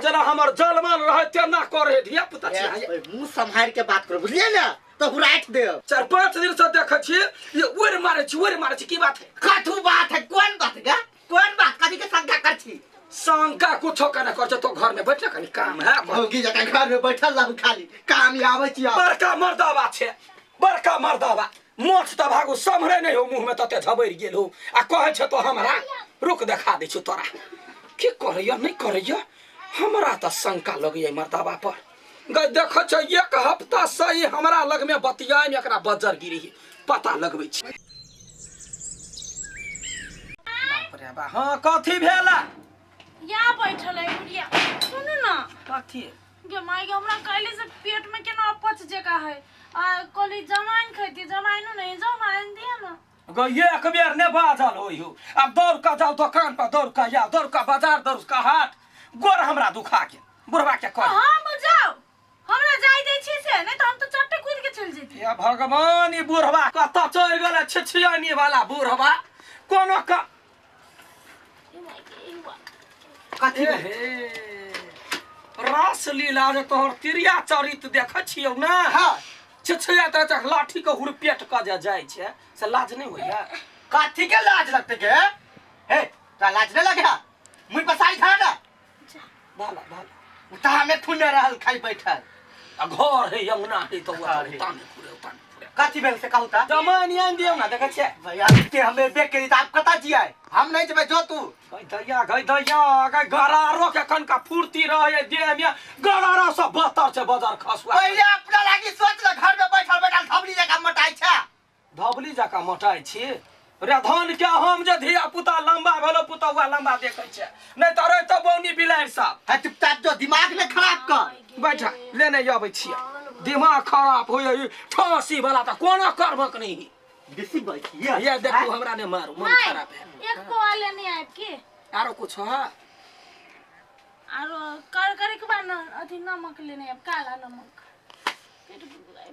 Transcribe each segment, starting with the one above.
जेना हमर जलमन रहे तेना करे धिया पुता छी ए, मुंह सम्हार के बात करो बुझलिए ना तो हुराठ दे 4-5 दिन से देखे छी ये ओर मारे छी ओर मारे छी की बात है? कथू बात है? कौन बात गा? कौन बात? कथी के शंका कर छी? शंका कुछो के ना कर तो घर में बैठले कनी काम है। भौगी जका घर में बैठल रहू खाली काम आबै छी। बड़का मर्दावा छे, बड़का मर्दावा मोछ त भागु सम्हरे नहीं हो मुंह में तते झबरि गेल हो आ कहै छे तो हमरा रुक देखा दै छु तोरा की करैया नहीं करैया। हमरा त शंका लगैया मर्दावा पर। गई देख छ एक हफ्ता सही हमरा लग में बतियाय में एकरा बजर गिरी पता लगबै छी। बाप रे बा, हाँ कथी भेला? या बैठल है बुढ़िया सुनू ना। कथी? गे माय गे हमरा काल्हि से पेट में केना अपच जका है आ कहली जमाइन खैती जमाइनो नहीं जमाइन दिया ना। गई एक बेर ने बाजल होई हो अब दौड़ का जाओ दुकान पर दौड़ का या दौड़ का बाजार दौड़ का हाट गोर हमरा दुखा के बुढ़वा के कह। हम जाओ हमरा जाय दै छी से नहीं तो हम तो चट्टे कूद के चल जेती। या भगवान ई बुढ़वा कत चल गेल छिछियानी वाला बुढ़वा कोनो का कथी? हे रास लीला जे तोहर तिरिया चरित देख छियौ ना। हां छिछिया त लाठी के हुरपेट क जे जाय छै से लाज नहीं होइया? कथी के लाज लगते के? हे तोरा लाज नहीं लगे? मुई पसाई था ना भाला भाला उता हमें थुने रहल खाई बैठल आ घर है अंगना है तो ताने खुरे ताने खुरे। कथी भेल से कहू ता? जमाइन आनि दियौ ना देखै छियै। भैया के हमें देख के आप कता जियाए हम नहीं जेबै जो तू। गई दैया गई दैया गई गरारो के कनका फुर्ती रहे देह में गरारा सब बतर छै बजार खसुआ। पहिले अपना लागी सोच ले घर में बैठल बैठल धबली जका मोटाइ छै। धबली जका मोटाइ छी रे धन के हम जे धिया पुता लंबा भेलो पुतौआ लंबा देखै छै नहीं त रे त बौनी बिलाड़ि सब। है चुपचाप जो दिमाग ने खराब कर बैठा लेने अबै छियै दिमाग खराब होइए ठासी वाला त कोनो कर्मक नहीं। बेसी बैठिए ये देखू हमरा ने मारू मन खराब है। एक पौआ लेने आब के आरो कुछ है? आरो कर करे के बाद न अथी नमक लेने आब काला नमक।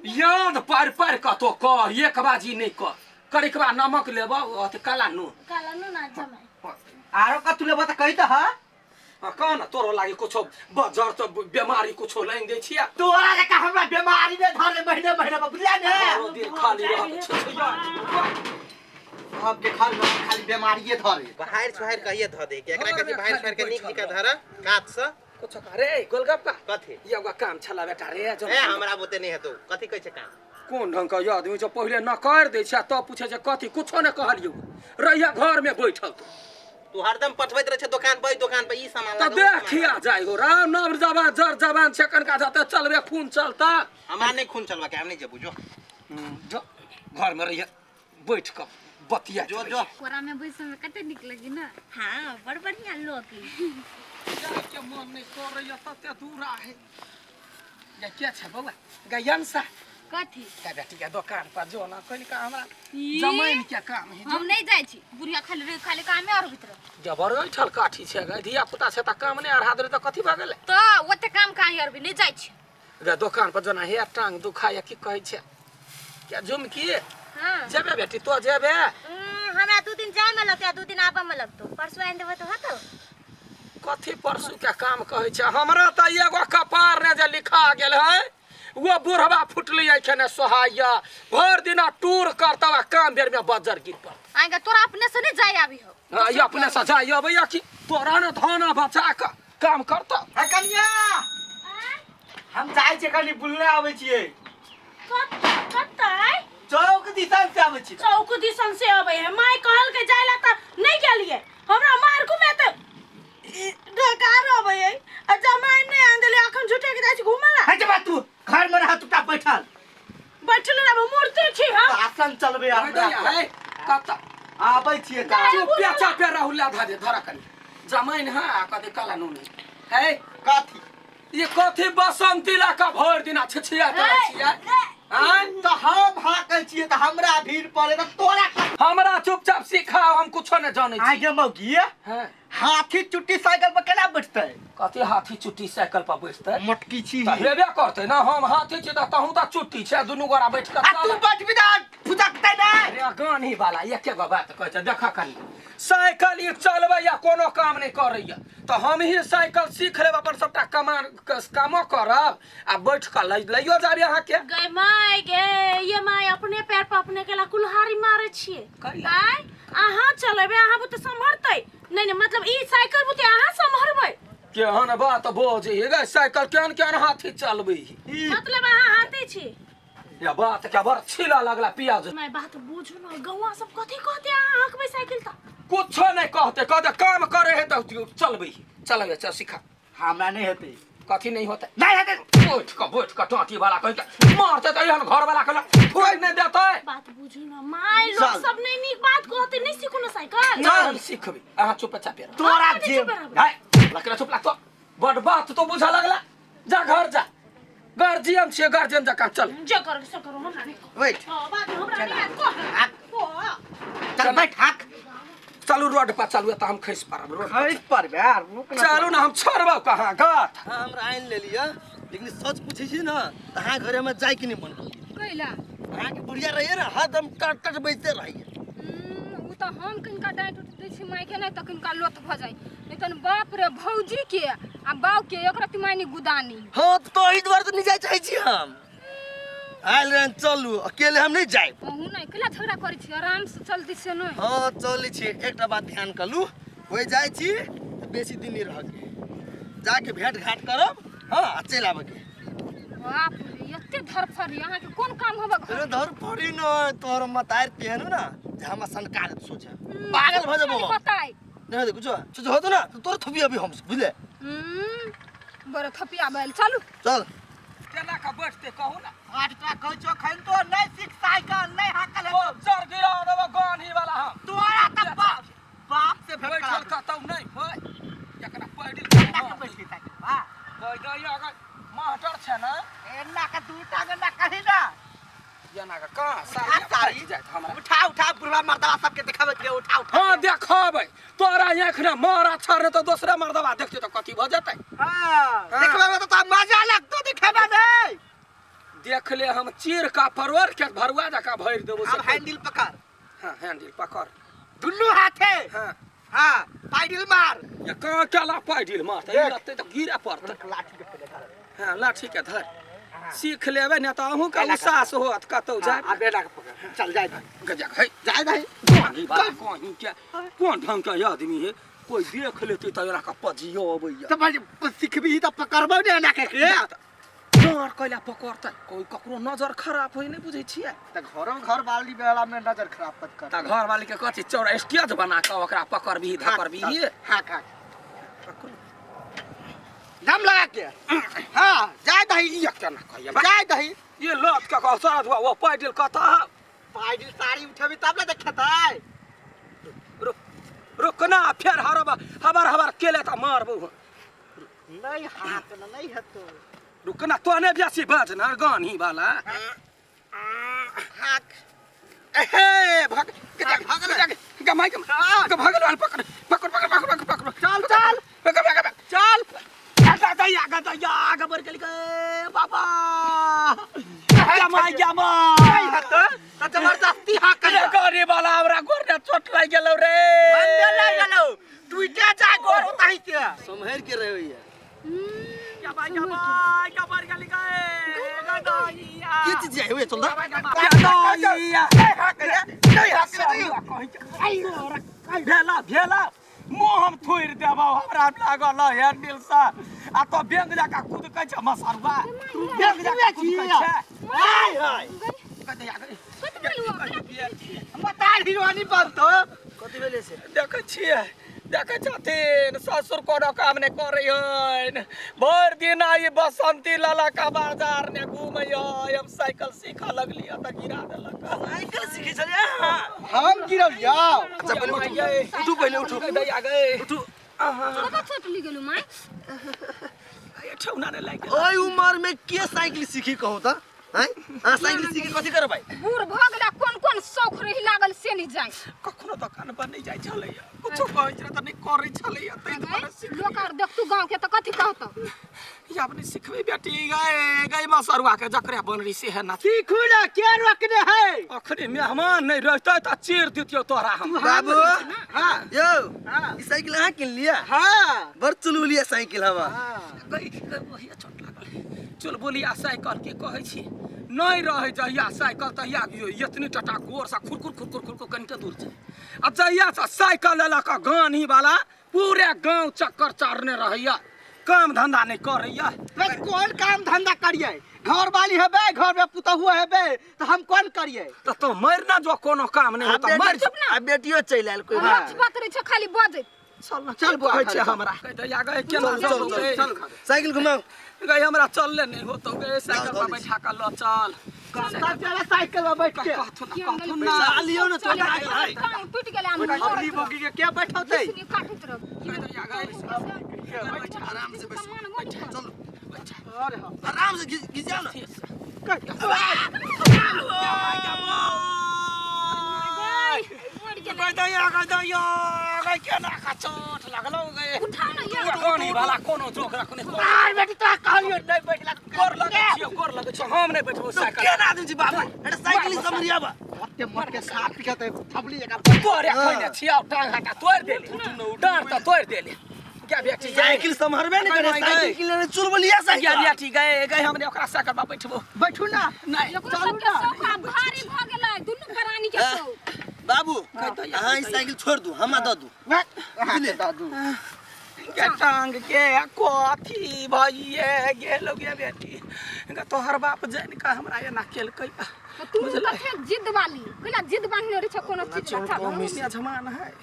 याद पार पार कतो कर एक बाजी नहीं कर करिकबा नमक लेबो अथी काला नून। काला नून आ जमाई। आरो कतू लेबो त कहि त ह। हां कह ना तोरो लागे कुछो बजर त बीमारी कुछो लाइन दै छिया। तोरा जका हमरा बीमारी ने धरे महीने महीने पर बुझलिया ने? आरो दिन खाली रहत छै सब के घर में खाली बीमारीए धरे। बाहर छुहार कहिए ध दे के एकरा कथी बाहर छुहार के नीक निका धरा कात से कुछ रे गोलगप्पा कथी? ये एगो काम छला बेटा रे जो ए हमरा बोते नहीं हेतौ कथी कहै छै काम? कोन ढंग के आदमी छै पहिले नकार दै छै तब पूछे छै कथी कुछो ने कहलियौ रहिया घर में बैठल तू। तू हरदम पठबैत रहै छै दुकान पर दुकान पर ई सामान त लागा, ऊ सामान देखिया लागा। जाय हो राम नव जवान जर जवान छै कनका जते चलबे खून चलता। हमरा नहीं खून चलबा के हम नहीं जेबू जो। जो घर में रहिया बैठ क बतिया जो जो। कोरा में बैस में कते निक लगी ना। हां बड़ बढ़िया लोकी। जाय के मन नहीं करैया तते दूरा है। या के छै बौआ गयनसा कथी? का बेटी के दुकान पर जो ना कनिका हमरा ई? जमाइन के काम है। हम नहीं जाय छी बुढ़िया खाली रे खाली कामे और भीतर। जबर ऐठल काठी छै गै धिया पुता छै त काम नै अढ़ा देले त कथी भ गेलै? त ओते काम काहे और भी नहीं जाय छी। गे दुकान पर जना हे टांग दुखाय की कहै छै क्या झुमकी? हां जेबे बेटी तो जेबे? हमरा 2 दिन जाय में लगतै 2 दिन आबे में लगतौ परसू आनि देबो त होतौ। कथी परसू के काम कहै छै? हमरा त एगो कपार ने जे लिखा गेल है वो बुढ़वा फुटली एखने सोहाइया भर दिना टूर करतौ आ काम बेर में बजर गिर पड़तौ। आएगा तोरा अपने से नहीं जाय आबी हो। हाँ, ई अपने से जाय अबैया कि तोरा ने धन बचा क काम करतौ। हे कनिया हम जाय छियै कनी बुलने आबै छियै। कत कतै? चौक दिसन से आबै छियै। चौक दिसन से अबै है माय कहल के जाय ला त नहीं गेलियै हमरा मार घुमे त डकार अबै है आ जमाइन नहीं आन देले अखन झूठे के जाय छी घुमे ला। हे जबा तू घर में रह तू बैठल। बैठल रहब मूर्ति छी हम। आसन चलबे हमरा। हे कत आबै छियै त। चुप चापे राहुल ला धरे धरा कनी जमाइन हां कथी काला नून है। कथी? ये कथी बसंती ला का भर दिना छिछिया करै छियै? आँय? त हम हाकै छियै त हमरा भीड़ पड़े त तोरा हमरा चुपचाप सिखाओ हम कुछो ने जानै छी। आगे मौगी हां। हाथी चुट्टी साइकिल पर केना बैठतै? कथी हाथी चुट्टी साइकिल पर बैठतै? मोटकी छी। तऽ हेबे करतै ना, हम हाथी छी तऽ तहूँ तऽ चुट्टी छै, दुनू गोरा बैठ कऽ आ तू बैठबी तऽ फुदकतै नै। अरे गानी वाला एके गो बात कहै छै, देख कनी साइकिल ई चलबैया कोनो काम नहि करैया, तऽ हम ही साइकिल सीख लेब, अपन सबटा कमान कामो करब आ बैठ कऽ लइयो जाबी अहाँके। गै my गे, ये my अपने पैर पर अपने केला कुल्हाड़ी मारै छियै। कहिया? आय अहाँ चलेबै, अहाँ बुते सम्हरतै नहि ने, मतलब ई साइकिल बुते अहाँ सम्हरबै? केहन बात बोझ हे गे, साइकिल केहन केहन हाथी चलबै? मतलब अहाँ हाथी छी? या बात के बड़ छीला लगला पियाज। My बात बुझू न, गौआ सब कथी कहते अहाँ हकबै साइकिल तऽ? कुछो नहि कहते, कहते काम करे है तऽ चलबै, चलबै, चल सिखा। हमरा नहि हेतै। कथी नहीं होते? नहीं हेतै। बैठ कऽ बैठ कऽ टाटी वाला कहि के मारते तऽ एहन घर वाला के थोड़े नहि देतै। बात बुझू न my, लोग चल। सब नहीं नीक बात कहते, नहीं सीखू न साइकिल। ना हम सिखबै, अहाँ चुप चापे रहू। तोरा हम जे चुप रहबै। है लकड़ा चुप लागतो, बड़ बात तो बुझा लगला। जा घर जा, गार्जियन छियै, गार्जियन जकाँ चल। जे करू से करू, हमरा नहीं कहू। बैठ। हाँ, बात हमरा नहीं आयत, कह। हाक। कह। चल बैठ हाक। चलू रोड पर चलू, तऽ हम खसि पड़ब रोड पर। खसि पड़बै यार, रुक ना। चलू ना, हम छोड़बौ कहाँ गात। हाँ हमरा आनि लेलियै, लेकिन सच पूछै छी ने तऽ अहाँ घरे हमरा जाइके नहि मन करैए। कैला? अहाँके बुढ़िया रहैए ने, हरदम टट टट बजिते रहैए। उ तऽ हम किनका डाँटि उटि दै छी मायके नहि तऽ किनका लोथ भऽ जाइ, नहीं तन बाप रे भौजी के आ बाप के एक रति मायनी गुदानी। हाँ तऽ ताहि दुआरे तऽ नहि जाइ चाहै छी हम। आयल रहन चलू, अकेले हम नहि जायब। अहूँ नहि कैला झगड़ा करै छी, आराम से चलती से नहि। हाँ चलै छी, एकटा बात ध्यान कलू, ओहि जाइ छी तऽ बेसी दिन नहि रहके, जाके भेंट घाट करब, हाँ आ चलि आबऽके। बाप रे एते धरफड़ी, अहाँके कोन काम होबे घर? अरे धरफड़ी नहि, तोहर मतारि तेहन ना जे हमरा सनकार सोचे पागल भऽ जेबो हम। बताइ नहीं होते कुछो सोचे होतो ना तो तोर थपी अभी हम बुझले। बड़े थपिया बैल, चलू चल। केना कऽ बैठते कहू ना? आठ तोरा कहै छौ खैन तो नहीं सीख साइकिल, नहीं हाकल ओ जर गिरा देबो गानी वाला हम। तोरा तऽ बाप बाप से भेंट बैठल करा देबो। कतौ नहि होय, एकरा पैडिल केना के बैठतै साइकिल बा? पैदल अगर मास्टर छै ना, एना के दू टांग ना कही ना, एना के कहाँ उठा साड़ी साड़ी। फाटि जायत हमरा। उठा उठा, बुढ़वा मर्दवा सबके देखाबै के, उठा उठा। हाँ देखबै तोरा आँखि ने मारा छर तऽ दोसरे मर्दबा देखतै तऽ कथी भऽ जेतै? हाँ हाँ। देखबै में तऽ तोरा मजा लगतो, देखेबै नहीं। देख ले हम चीर का परवर के भरुआ जकाँ भरि देबो। अब हैंडल पकड़। हाँ हैंडल पकड़ दुनू हाथे। हाँ हाँ पैडल मार। ये कहाँ केला पैडिल मारतै? देख। लगतै तऽ गिरे पड़तै। लाठी के पहले धर। हाँ लाठी के धर, सीख लेबै ने तऽ अहूँके उसास होत कतौ जाय। आ बेटा के पकड़, चल जाय भाई। गजक है जाय भाई। कहीं बात कहीं के कोन ढंग के आदमी है, कोई देख लेतै तऽ एना के पजियो अबैया। तऽ भाई सिखबी तऽ पकड़बौ ने एना के के। डर कैला पकड़तै? कोई ककरो नजर खराब होय नहि बुझै छियै। तऽ घरो घर वाली वाला में नजर खराब मत कर। तऽ घर वाली के कथी चौड़ा स्टेज बना कऽ ओकरा पकड़बिही धकड़बिही? हाँक हाँक दम लगा के, हाँ जाय दही। ई केना कहैया? जाय दही। ये लत के कह साथ वो पैडिल कतऽ? पैडल साड़ी उठेबी तब ने देखेतै। रुक रुक ना, फेर हरब हबर हबर केले तऽ मारबौ। नहीं हाथ न नहीं हेतो। रुक ना, तो ने बेसी बाज ना गानी वाला। हाक। एहे भाग भाग गमाई के भागल, पकड़ पकड़ पकड़ पकड़ पकड़, चल चल पकड़ पकड़ चल। गदैया गदैया गबर गेल गे बाबा, जमाई जमाई। नहीं हेतो तऽ जबरदस्ती हाक रे गाड़ी वाला, हमरा गोर ने चोट लागि गेलौ रे। बंदे लागि गेलौ, टूटे जाय गोर ओतहि से। सम्हरि के रहैए। जमाई जमाई गबर गेल गे गदैया। की चीज हुए? चल दा। गदैया नहीं हाक रे, नहीं हाक रे। भेला भेला मुँह हम थोड़ि देबौ, हमरा लागल हैंडल से आ तो बैंक जकाँ कुदकै छै मसरुआ, बैंक जकाँ कुदकै छै। हाय हाय। गदैया गै। कथी भेल हुआ? मतार हिरोनी बनतो। कथी भेलै से? देखै छियै, देखै छथिन ससुर कोनो काम नहि करै हन, भरि दिन आई बसंती लाला का बाजार ने घूमै हय। हम साइकिल सीखऽ लगलियै तऽ गिरा देलक। साइकिल सीखै छलियै अहाँ? हम गिरलियौ। अच्छा पहिले उठू, उठू पहिले उठू। गदैया गै। उठू। कतऽ चोट लागि गेलौ my? ठेहुना ने लागि गेल। ओहि उमर में के साइकिल सीखी कहू तऽ? आँय अहाँ साइकिल सीख के कथी करबै बूढ़ भऽ गेला कोन कोन शौक रही लागल से नहि जाय कखनो दोकान पर नहि जाइ छलैया कुछो कहै छलै तऽ नहि करै छलैया ताहि दुआरे सीख लोक आर देखतू गाँव के तऽ कथी कहतौ आब नहि सिखबै बेटी गए गए मसरुआ के जकरे बनरी से है ना सीखू ना के रोकने है अखने मेहमान नहि रहतै तऽ चीर दितियौ तोरा हम बाबू हाँ यौ हाँ। ई साइकिल अहाँ किन लिया हाँ बड़ चुलबुलिया साइकिल हवा गई गई चोट लागल चुलबुलिया साइकिल के कहै छी नहि रहै जहिया साइकिल तहिया एतनी टटा गोरसँ खुरकुर खुरकुर खुरकुर कनिके दूर छै आ जहियासँ साइकिल लेलक गानी वाला पूरे गाँव चक्कर चढ़ने रहैया काम धंधा नहि करैया बस कौन काम धंधा करिए घर वाली हेबे घर में पुतहु हेबे तो हम कौन करिए तऽ तो मरि ना जो कोनो काम नहि होता मरि जो आ बेटियो चलि आयल कोई बात रच बात रहै छै खाली बजैत चल ना चल बुआ कहै छै घरे, हमरा कहै दैया गए केना चल, चल, चल चल, साइकिल घुमाउ गए हमरा चलले नहि होतौ गए साइकिल पर बैठा कऽ लऽ चल चल साइकिल में बैठ के कहथुन ना कहथुन ना पैसा लियौ ने तोरा आयल है टांग टूटि गेलै आम अबली बोगी के के बैठौते काटैत रह कहै दैया गए आराम से बैसू चलू अरे हाँ। आराम से घिच जाओ ना उठा ना यार गानी वाला कोनो जोक रखने आर बेटी तोरा कहलियो नहीं बैठला गोर लगै छियौ गोर लगै छियौ हम नहि बैठबौ साइकिल केना आदमी छी बाबू এটা साइकिल समरिया बा ओते मोट के साफ पिकते थबली जका तोरे खैने छियौ टांग हटा तोड़ि देली डाँर तऽ तोड़ि देली क्या बेटी साइकिल सम्हरबे नहीं करे साइकिल किन लेने चुलबुलिया क्या साइकिल बेटी गए गए हमने ओकरा साइकिल पर बैठबो बैठू ना नहीं एकरो सबके शौक आब भारी भऽ गेलै दुनू प्राणी के शौक बाबू अहाँ ई साइकिल छोड़ दू हमरा दऽ दू बुझले दादू के टांग के कथी भइए गेल गे बेटी गे तोहर बाप जानि कऽ हमरा एना केलकै तऽ तू कते जिद वाली कैला जिद बान्हने रहै छै कोनो चीज ला जमान है।